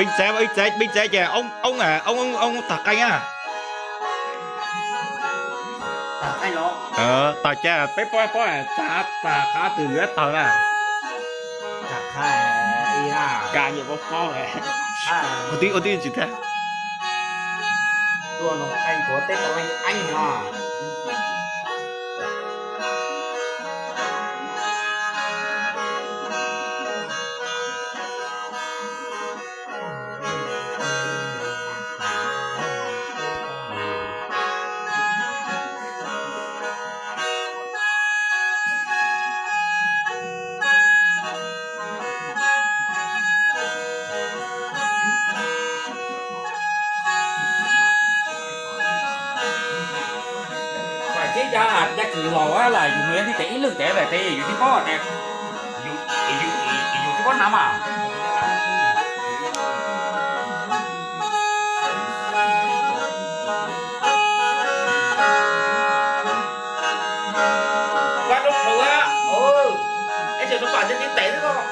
Peb txav, peb txav, peb txav ces oob, oob, oob, oob tag qeej na. Tag qeej los? Tag cas peb pob, pob txav, txav qhov twg yuav tawg na. Tag qeej ib na. Ka nyiam pob pob. Ua tib, ua tib tsis tag. Tuaj no qeej kuav teb tau leej eeb no. Ces cas, cas kws laus lam yus mus ib tes ib lwm tes tes yus tsis paub ces yus tsis paub nav mas. Koj rub rhuav, ib txhia rub pam tib tes xwb koj.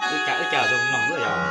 Wb cas, wb cas zoo mloog lawm yog.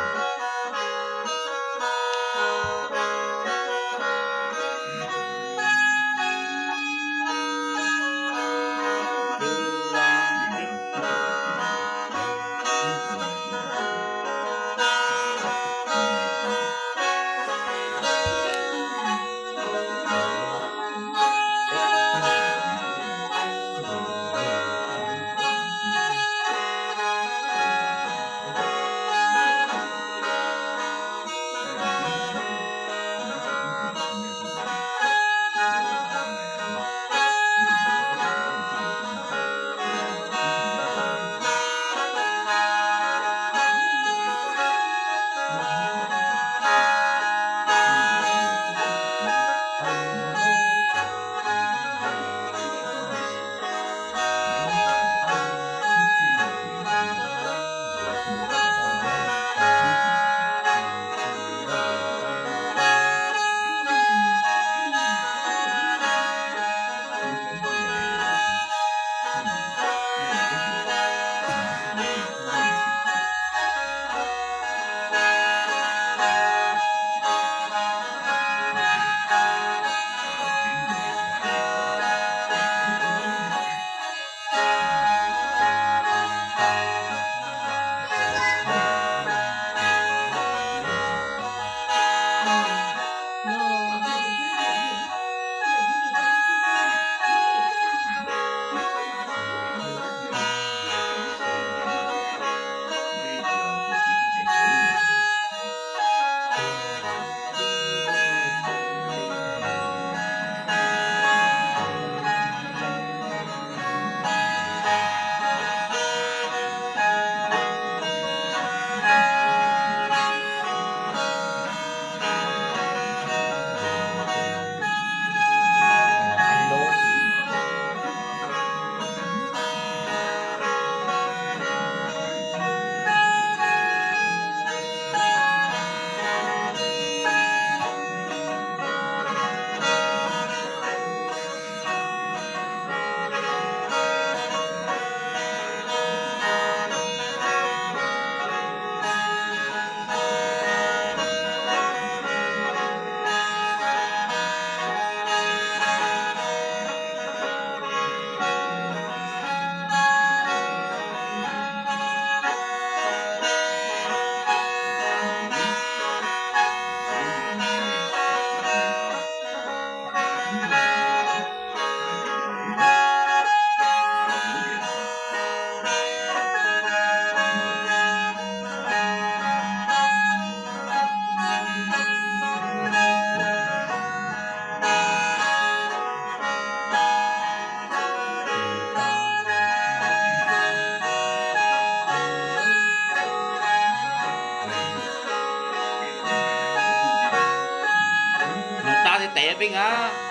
Peb a,